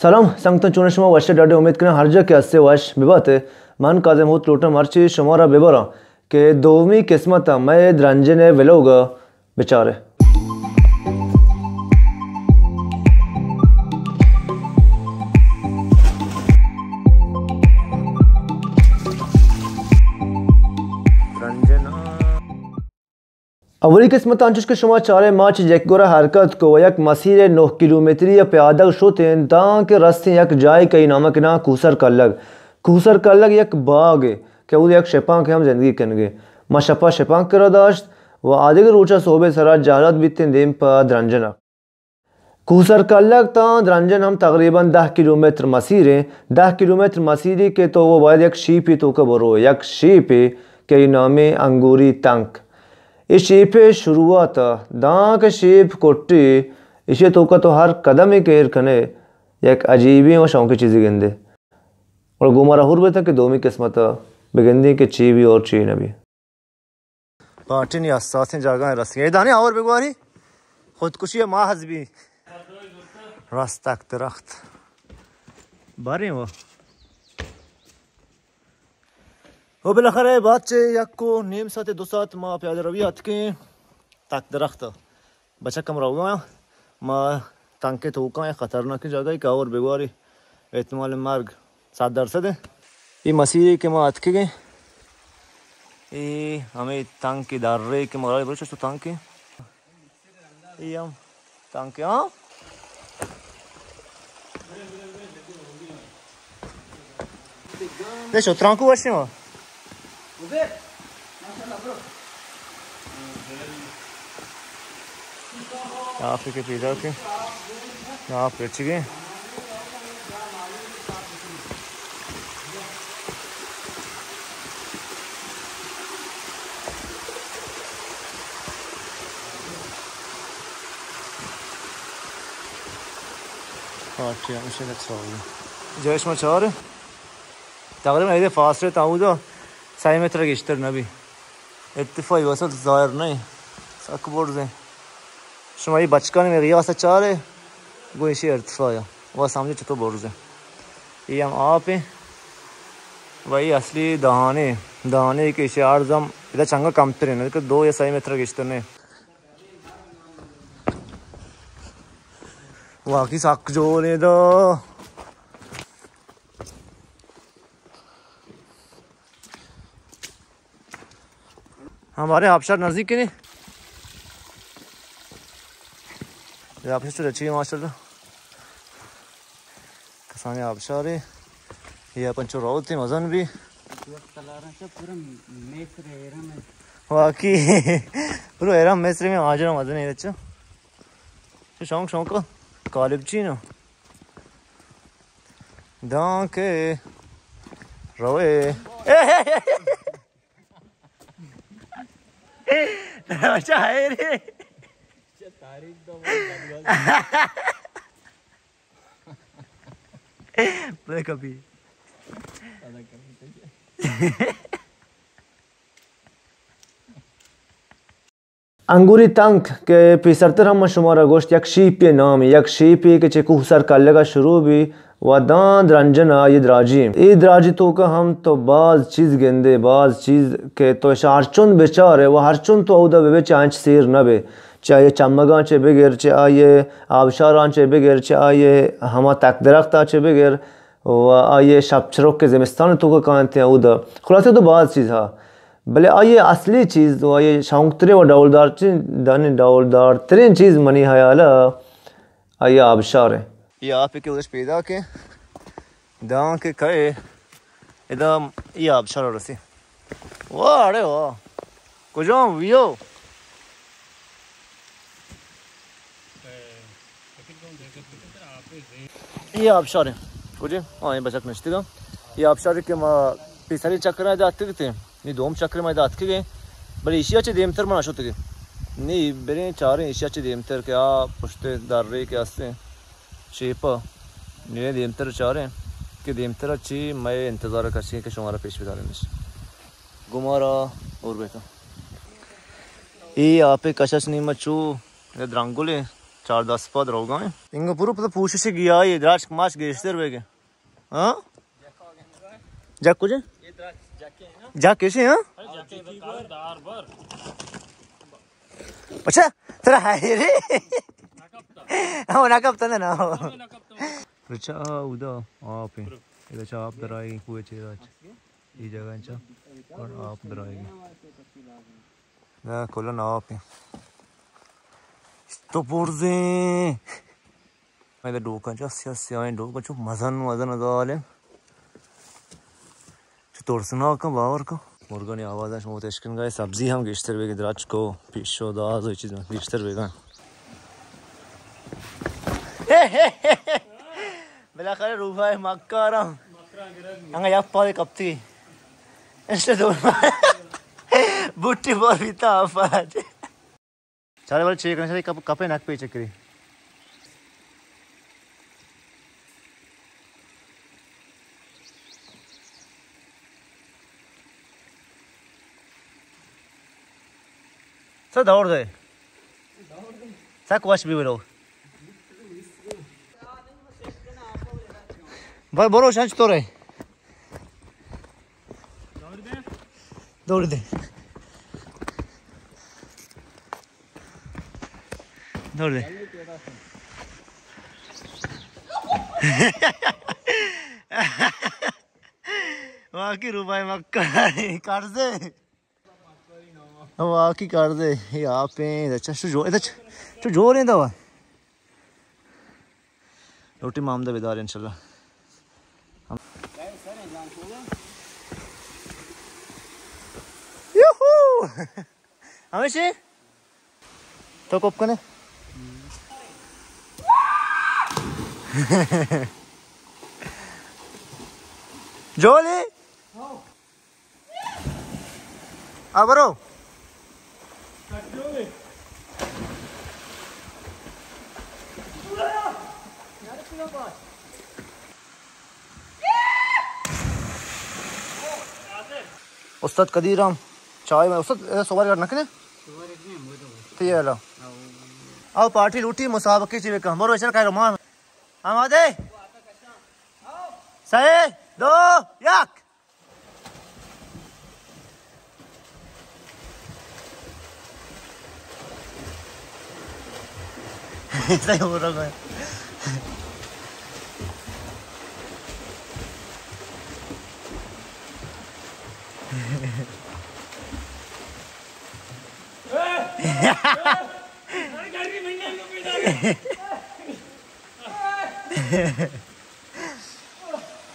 سلام سنگتاں، چون شما؟ وش ڈاڈے، امید کناں ہر جا کہ ہستے وش بباتے۔ من کاظم ہوت لوٹاں مرچی شما را ببراں کہ دومی قسمت ء مئے درنجن ء ولوگ ء بچارے۔ اولی قسمت انچش کہ شما چارے، ما چہ یک گورا حرکت کو و یک مسیر نہ کیلومتری ء پیادگ شتیں داں کہ رستیں یک جاہے کہ نام کناں کوسر کلگ۔ کوسر کلگ یک باغے کہ اود یک شپانک ہم زندگی کنگے۔ ما شپا شپانک کرا داشت و آدگہ روچا صحب سرا جہلات بیتیں دیم پہ درنجنا۔ کوسر کلگ تاں درنجن ہم تقریباً دہ کیلومتر مسیریں۔ دہ کیلومتر مسیری کہ تو وہ باید یک شیپی توکا برو، یک شیپی کہ ای نامی انگوری تنک۔ ای شیپی شروعات داں کہ شیپ کٹی، ایشی توکا تو ہر قدمی کہ ایر کنے یک عجیبی و شونکی چیزی گندے۔ اور گو مارا ہور بیتا کہ دومی قسمت بگندی کہ چی بھی اور چی نبی۔ پارٹی نی حساسیں جاگہ رسگے۔ اے دانے آور بگواری۔ خودکشی محض بی۔ راست تک درخت۔ باریں وہ۔ و بالاخرہ بعد چہ یک و نیم ساعت، دو ساعت ما پیادہ روی اتکیں تک درخت۔ بچک ہم روگا۔ ما تنکے توکا، خطرناکیں جاگہ کہ آور بگواری۔ احتمال مرگ صد درصد ہے۔ یہ مسیری کہ ما اتکگیں۔ یہ ہمیں تنکے درے کہ مارا بلوچ تو تنکے۔ اے ہم تانکہ، ہاں؟ دے شترانکو وشیں وا۔ آپ کے پیدا کے۔ آپ رچگے۔ پارٹی ہمیشہ لگ سوال۔ جیش ما چار۔ تقریباً ایدے فاصلے تا اودا سئے متر گیشتر نبی۔ ارتفاعی وسط ظاہر نہیں۔ سک برزیں۔ شما یہ بچکانی میں ریاست چارے، گو ایشی ارتفاع یا۔ وہ سمجھے چطور برزیں۔ یہ ہم آپ ہیں۔ و یہ اصلی دہانے، دہانے کہ ایشی عرض ہم ادا چنگا کمتر ہیں، کہ دو یا سئے متر گیشتر نہیں۔ واقعی سک جوڑے دا۔ ہمارے آبشار نزدیک ہے نہیں؟ یہ آبشار چلے چاہیے ماشاءاللہ۔ کسانی آبشار ہے۔ یہ اپن چو روت ہیں مزن بھی۔ واقعی۔ برو ایران مصر میں آجر مزن ہے اچھا۔ شونک شونک کالب چی نا۔ دانکہ روئے۔ اچھا ہے رے۔ دیکھ ابھی۔ انگوری تنک کہ پیسرتر ہم من شمارا گوشت، یک شیپے نام، یک شیپے کہ چہ کوہ سر کلگا شروع بی و داں درنجن آئی دراجی۔ اے دراجی توکا ہم تو باز چیز گندے، باز چیز کہ تو اشا ہرچند بچارے و ہرچند تو اودا ببے چہ انچ سیر نبے۔ چہ آئی چمگاں چہ بگر، چہ آئی آبشاراں چہ بگر، چہ آئی ہما تک درختا چہ بگر و آئی شپ چروک کہ زمستان توکا کانتے اودا۔ خلاصہ تو باز چیز ہا۔ بلے آئی اصلی چیز و آئی شونکتریں و ڈولدارتریں، دانی ڈولدارتریں چیز منی حیالا آئی آبشار ہے۔ یہ آپ کے ادھر پیدا کے داں کے کئے ادا یہ آبشار رسی۔ واہ، اڑے واہ۔ کجام ویو؟ یہ آبشار ہیں۔ کجے؟ ہاں، یہ بچک نشتگا۔ یہ آبشار کہ ما پیسری چکر ادا اتکگ تے۔ نی دوم چکر ما ادا اتکگے۔ بلے ایشیا چہ دیمتر ما نشتگے۔ نی بریں چاریں ایشیا چہ دیمتر کہ آ پشت درے کہ ہستیں شیپا۔ نی دیمتر چاریں کہ دیمتر چی مئے انتظار کشیں کہ شمارا پیش بداریں۔ گمارا اور بیتا۔ اے آپے کشش نیمہ چو درانگلے۔ چار دست پد روگا ہیں۔ انگا پورو پتہ پوشش گیاہی، دراچ ماچ گیشتر بیگے۔ ہاں؟ جک کجے؟ جک کسے، ہاں؟ اچھا، ترا ہے رے۔ ہاں، نہ کپتا نا۔ رچا اودا آپ ہیں۔ ادا چا آپ درائے کوئے چیرا۔ اے جگہ چا۔ اور آپ درائے۔ نہ، کلن آپ ہیں۔ تو برزیں۔ میں ڈوکاں چا سیاہ سیاہیں ڈوکاں چو مزن مزن زالیں۔ چو ترسناک باور کن۔ مرگانی آواز شما تشکن گئے، سبزی ہم گیشتر بیگے، درچک و پیش و داز و چیز گیشتر بیگا۔ بالاخره روباہ مکارم۔ انگا یک پادے کپتی۔ بوٹی بور بیتا آفات۔ چارے بلے چے کنیں، چارے کپ، کپے نک پہ چکری۔ سا دور دے۔ سا کوش بھی بلو۔ بھائی برو شنچ تو رہے۔ دور دے۔ دور دے۔ واقعی روباہ مکہ قرضے۔ واقعی قرضے۔ یہ آپ ہیں، اچھا، شو جو، اچھا، شو جو رہے دا۔ لوٹی مام دا بیدار انشاءاللہ۔ یوہو! ہمیشی؟ تو کوپ کنے؟ جولی؟ آ برو۔ استاد قدیر ہم چائے میں، استاد، اے، سواری گاڑی نہ کنے؟ تی ہے لا۔ آؤ، پارٹی لوٹی، مسابقے چی بکن۔ برو، اشر کہہ رو مان۔ آمادے؟ سہ، دو، یک۔ صحیح بول رہا ہوں۔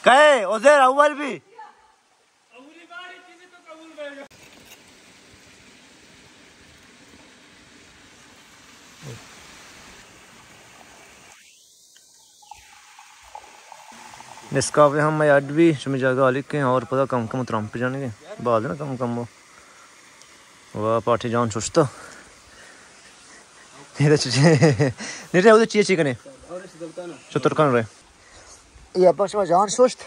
کئے عزیر اول بھی؟ نسکافے ہم میں اڈ بھی شمی جگہ علی کے اور پتہ کم کم ترمپ جانے کے بعد نا کم کم وہ۔ واہ، پارٹی جان ششتہ۔ نیٹے، او چیئے چی کنے؟ شتر کن رہے۔ یہ اپا شما جان ششت۔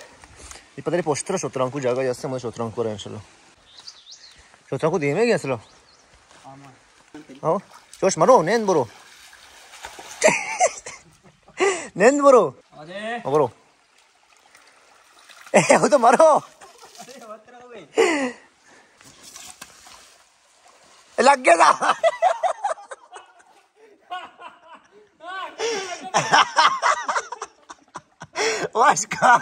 یہ پتہ نہیں پوشتر شتران کو جگہ، جیسے ہمیں شتران کو رہے انشاءاللہ۔ شتران کو دیمے گیا انشاءاللہ۔ آؤ۔ شوش مرو، نیند برو۔ نیند برو۔ برو۔ اے، وہ تو مرو۔ لگ گیا تھا۔ واش کا۔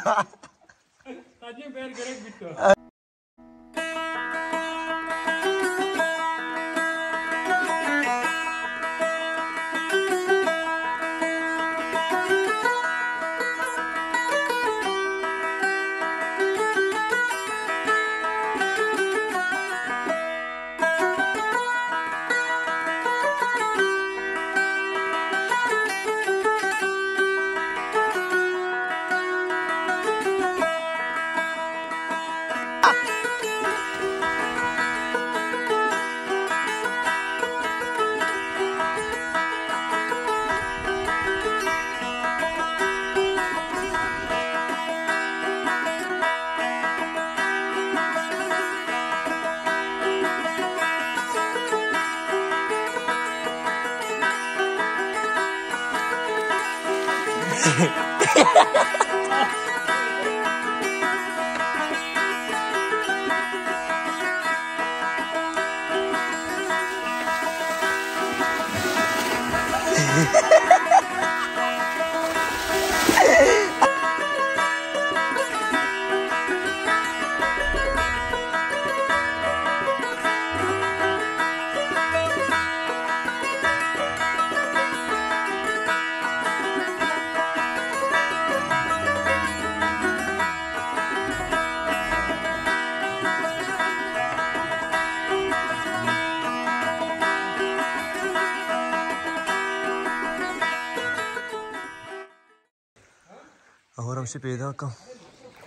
اور ہمشی پیداک اں،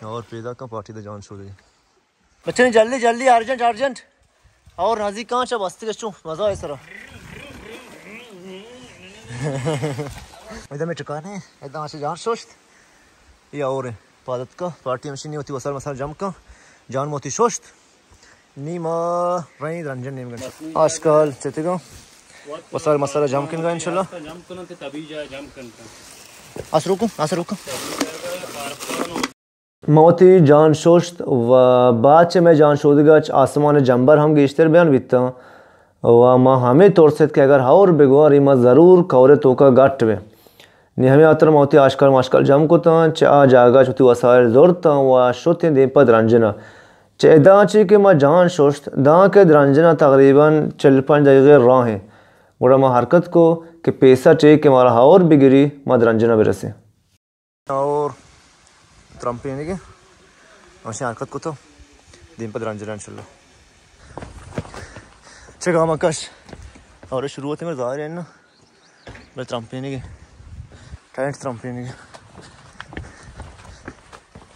اور پیداک اں، پارٹی دا جان شودی۔ بچے جلدی جلدی، ارجنٹ ارجنٹ۔ اور نزدیک کاں چا بستی گشتوں مزہ ہے سرا۔ ادا میں ٹکانے، ادا چا جان شوشت۔ یہ اور ہیں، پادت کا پارٹی ہمشی نی ہوتی، وسائل مسائل جم کا، جان موتی شوشت۔ نی ما رئیں درنجن نیم گنڈ۔ آشکال چتگاں۔ وسائل مسائل جم کنگا انشاءاللہ۔ جم کنن تے تبی جا جم کنن۔ آس روکو، آس روکو۔ ما وتی جان شوشت و بعد چہ مئے جان شودگا چہ آسمان جمبر ہم گیشتر بیان بیتاں و ما ہمے ترست کہ اگر ہور بگواری ما ضرور کور توکا گٹ بیں۔ نی ہمے ہاترا ما وتی آشکال ماشکال جم کتاں، چہ آ جاگہ چہ وتی وسائل زرتاں و شتیں دیم پہ درنجنا۔ چہ ادا چی کہ ما جان ششت، دانکہ درنجنا تقریباً چل پنج دقیقہ راہ ایں۔ گڑا ما حرکت کو کہ پیسہ چی کہ مارا ہور بگری، ما درنجنا برسیں۔ اور ترمپینگے، ہمشی حرکت کتو، دیم پہ درنجنا انشاءاللہ۔ چہ گاما کش، اور شروع ہوتے میں ظاہر ہے نا۔ بلے ترمپینگے۔ ٹینٹ ترمپینگے۔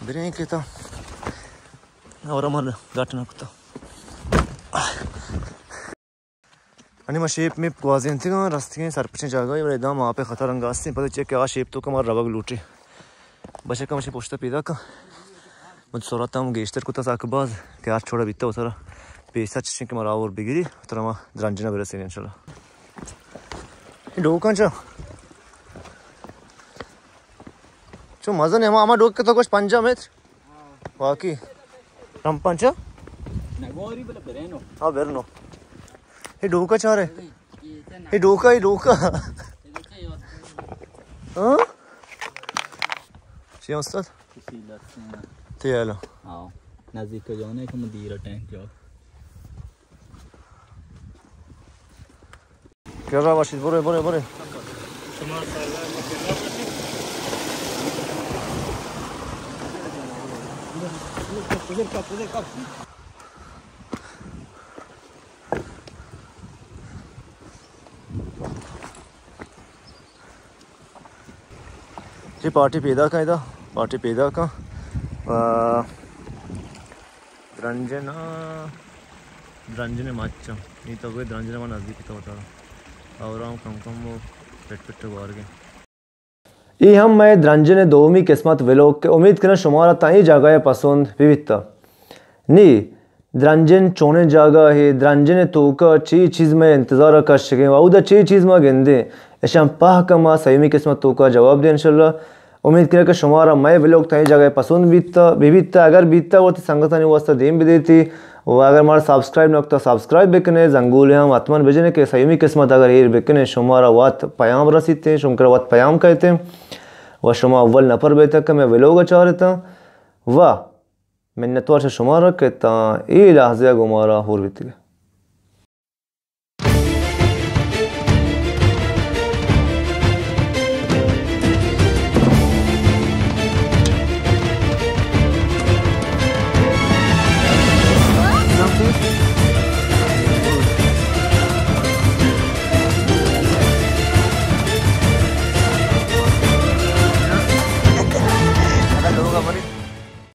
بریں کہ تا۔ اور ہمار گٹ نہ کتا۔ انی ما شیپ میپ گوازینتگاں، رستگیں سرپچیں جاگہ، بلے داں ما پہ خطر انگا ہستیں، پتہ چیک کہ آ شیپ تو کمار روگ لوٹے۔ بچکاں مشی پشت پیدا کن۔ من سرعت ہم گیشتر کتا ساک باز کہ ہر چھوڑا بیتا وترا پیسا چشیں کہ مرا اور بگیری، وترا ما درنجنا برسیں انشاءاللہ۔ ڈوکاں چا؟ چو مزن ہے، ہما، ہما ڈوک کہ تو گوشت پنجاہ متر۔ واقعی۔ رمپان چا؟ نگواری بلے برینو۔ ہاں، برنو۔ اے ڈوکا چارے؟ اے ڈوکا، اے ڈوکا۔ ہاں؟ چی استاد؟ تیلا۔ ہاں۔ نزدیک جانے کہ مدیر ٹینک جو۔ کرا باشید، برو، برو، برو۔ جی پارٹی پیدا کن ادا، پارٹی پیدا کن۔ آ، درنجن، آ، درنجن مچ، نی تو گوئے درنجن ما نزدیک تو وتارا۔ اور ہم کم کم وہ پٹ پٹ گوار گئے۔ اے ہم مئے درنجن دومی قسمت ولوگ کہ امید کناں شمارا تاں اے جاگہ پسند بہ بیتا۔ نی درنجن چونیں جاگہے، درنجن توکا چی چیز مئے انتظارا کشگیں و اودا چی چیز ما گندیں، اشاں پہک ما سیمی قسمت توکا جواب دیں انشاءاللہ۔ امید کناں کہ شمارا مئے ولوگ تاں اے جاگہ پسند بیتا، بہ بیتا، اگر بیتا وتی سنگتانی واسطہ دیم بدیتی و اگر مارا سبسکرائب نہ کتا سبسکرائب بکنے، زنگولے ہم حتماً بجنے کہ سیمی قسمت اگر ایر بکنے شمارا وت پیام رسیتے، شمکرا وت پیام کہتے و شما اول نفر بیتا کہ مئے ولوگ چارتا و منتوار چہ شمارا کہ تاں اے لحظہ گو مارا ہور بیتگے۔